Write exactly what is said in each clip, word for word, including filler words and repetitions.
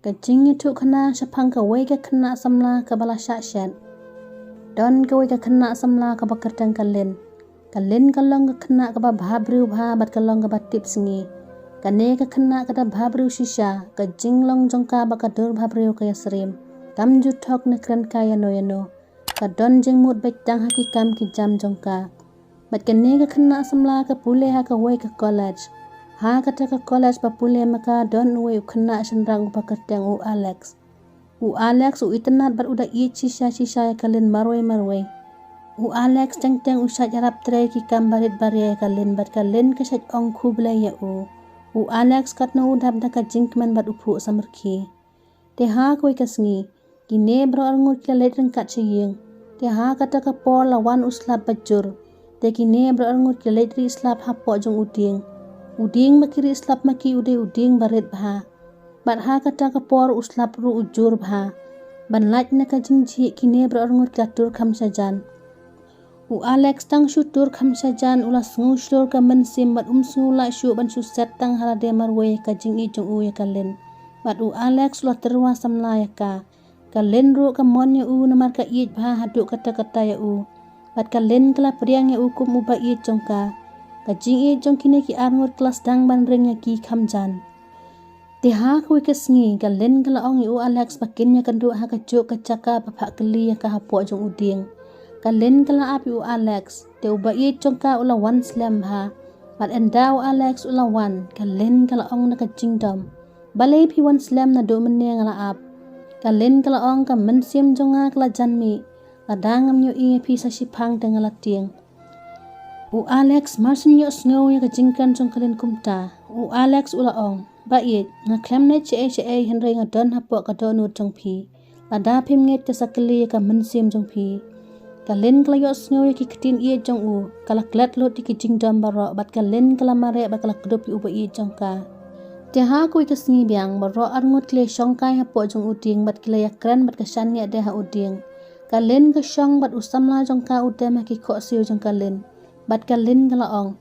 Ka jingïathuh khynnah shaphang kawei ka khynnah samla kaba la shah shet. Don kawei ka khynnah samla kaba kyrteng ka Lin. Ka Lin ka long ka khynnah kaba bha briew bha bad ka long kaba tip sngi. Kane ka khynnah ka da bha briew shisha, ka jinglong jong ka ba ka dur bha briew ka ïasyriem. Kam ju thok ne kren ka ïano ïano. Ka don jingmut beit tang ha ki kam ki jam jong ka. Bad kane ka khynnah samla ka pule ha kawei ka college. Ha kata ka college ba pule ma ka don uwei u khynnah shynrang uba kyrteng u Alex. U Alex u itynnad bad u da ïeit shisha shisha ïa ka Lin marwei marwei. U Alex teng teng u shait ïarap trei ki kam barit baria ïa ka Lin bad ka Lin ka shait ong khublei ïa u. U Alex katno u dap da ka jingkmen bad u phuh samrkhie. Te ha kawei ka sngi, kine baroh arngut ki la leit ryngkat sha ïing. Te ha kata ka por la wan u slap ba jur. Te kine baroh arngut ki la leit rieh slap hapoh jong u dieng. U dieng ba ki rieh slap ma ki u dei u dieng ba rit bha. Bad ha kata ka por u slap ruh u jur bha. Ban lait na ka jingjhieh kine baroh arngut ki la tur kham shajan. U Alex tang shu tur kham shajan u la sngew shlur ka mynsiem bad um sngew lah shuh ban shu set tang ha lade marwei ka jingïeit jong u ïa ka Lin. Bad u Alex u la tyrwa samla ïa ka. Ka Lin ruh ka mon ïa u namar ka ïeit bha haduh katta katta ïa u. Bad ka Lin ka la pdiang ïa u kum uba ïeit jong ka. Ka jingïeit jong kine ki arngut ka la sdang ban ring ïa ki kham jan. Te ha kawei ka sngi ka Lin ka la ong ïa u Alex ba kin ïakynduh ha kajuh ka jaka ba phah kylli ïa ka hapoh jong u dieng. Ka Lin ka la ap ïa u Alex, te uba ïeit jong ka u la wan slem bha. Bad ynda u Alex u la wan, ka Lin ka la ong na ka jingdom, balei phi wan slem naduh mynne nga la ap? Ka Lin ka la ong ka mynsiem jong nga ka la jan mih, lada ngam ïohi ïa phi sa shiphang te nga la tieng. U Alex mar shu ïohsngew ïa ka jingkren jong ka Lin kumta. U Alex u la ong, ba ïeit, nga khlem leit shaei shaei hynrei nga don hapoh ka dohnud jong phi. Lada phim ngeit te sa kylli ïa ka mynsiem jong phi. Ka Lin ka la ïohsngew ïa ki ktien ïeit jong u, ka la klet lut ïa ki jingdom baroh bad ka Lin ka la mareh bad ka la kdup ïa uba ïeit jong ka. Te ha kawei ka sngi biang baroh arngut ki la shong kai hapoh jong u dieng bad ki la ïakren bad ka shaniah de ha u dieng. Ka Lin ka shong bad u samla jong ka u dem ha ki khohsiew jong ka Lin. Bad ka Lin ka la ong,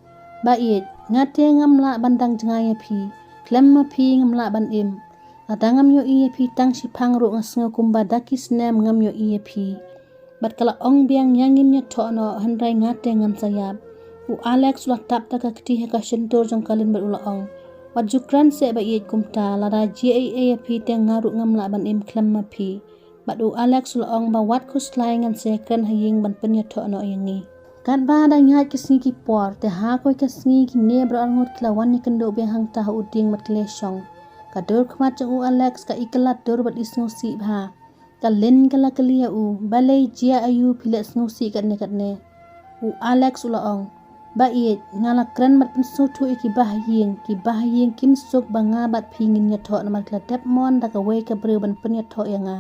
ba ïeit, nga te ngam lah ban dang jngai ïa phi, khlem ma phi ngam lah ban im. Lada ngam ïohi ïa phi tang shiphang ruh nga sngew kumba da ki snem ngam ïohi ïa phi. Bad ka la ong biang, ïa ngin ïathoh noh hynrei nga te ngan sa ïap. U Alex u la tap da ka kti ha ka shyntur jong ka Lin bad u la ong, wat ju kren seh ba ïeit kumta, lada jia ei ei ïa phi te nga ruh ngam lah ban im khlem ma phi. Bad u Alex u la ong ba wat khuslai, ngan sa kren ha ïing ban pynïathoh noh ïa ngi. Katba dang ïaid ki sngi ki por, te ha kawei ka sngi kine baroh arngut ki la wan ïakynduh biang hangta ha u dieng bad ki la shong. Ka dur khmat jong u Alex ka i kylla dur bad i sngewsih bha. Ka Lin ka la kylli ïa u, balei, jia aïu phi leh sngewsih katne katne? U Alex u la ong, ba ïeit, nga la kren bad pynsngewthuh ïa ki bahaïing, ki bahaïing kim suk ba nga bad phi ngin ïathoh namar ki la dep mon da kawei ka briew ban pynïathoh ïa nga.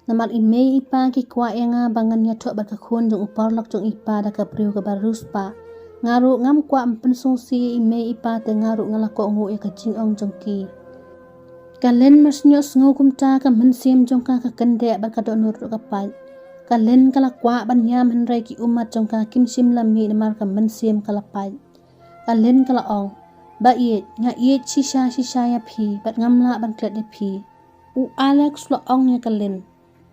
Namar i mei i pa ki kwah ïa nga ba ngan ïathoh bad ka khun jong u paralok jong i pa da ka briew kaba riewspah. Nga ruh ngam kwah ban pynsngewsih ïa i mei i pa te nga ruh nga la kohnguh ïa ka jingong jong ki. Ka Lin mar shu ïohsngew kumta ka mynsiem jong ka ka kyndeh bad ka dohnud ruh ka pait. Ka Lin ka la kwah ban ïam hynrei ki ummat jong ka kim shym la mih namar ka mynsiem ka la pait. Ka Lin ka la ong, ba ïeit, nga ïeit shisha shisha ïa phi bad ngam lah ban klet ïa phi. U Alex u la ong ïa ka Lin,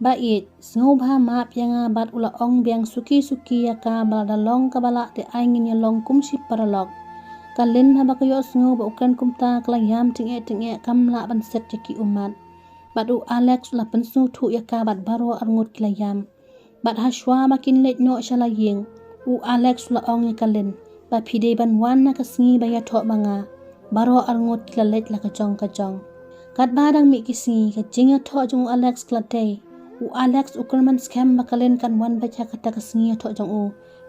ba ïeit, sngewbha map ïa nga bad u la ong biang suki suki ïa ka ba lada long kaba lah te ai ngin ïalong kum shi paralok. Ka Lin haba ka ïohsngew ba u kren kumta ka la ïam tyngeh tyngeh kam lah ban set ïa ki ummat. Bad u Alex u la pynsngewthuh ïa ka bad baroh arngut ki la ïam. Bad ha shuwa ba kin leit noh sha la ïing, u Alex u la ong ïa ka Lin, ba phi dei ban wan na ka sngi ba ïathoh ma nga. Baroh arngut ki la leit la ka jong ka jong. Katba dang mih ki sngi ka jingïathoh jong u Alex ka la dei. U Alex u kyrmen skhem ba ka Lin kan wan beit ha kata ka sngi ïathoh jong u.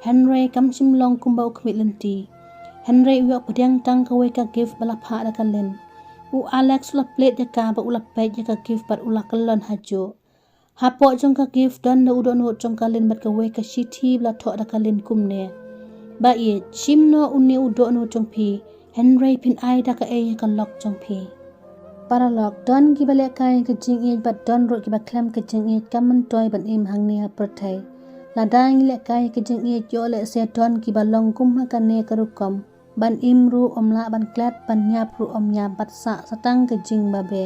Hynrei kam shym long kumba u khmih lynti. Hynrei u ïoh pdiang tang kawei ka gift ba la phah da ka Lin. U Alex u la plie ïa ka bad u la peit ïa ka gift bad u la kyllon hajuh. Hapoh jong ka gift don da u dohnud jong ka Lin bad kawei ka shithi ba la thoh da ka Lin kumne. Ba ïeit, shim noh une u dohnud jong phi, hynrei phin ai da kaei ïa ka lok jong phi. Paralok, don kiba lehkai ïa ka jingïeit bad don ruh kiba khlem ka jingïeit kam myntoi ban im hangne ha pyrthei. Lada ngi lehkai ïa ka jingïeit ïoh lehse don kiba long kum ha kane ka rukom. Ban im ruh ym lah ban klet, ban ïap ruh ym ïap, bad sah sa tang ka jingbabe.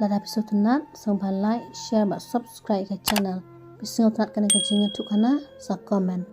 Lada phi sngewtynnat, sngewbha like, share bad subscribe ka channel. Phi sngewtynnat kane ka jingïathuhkhana, sa comment.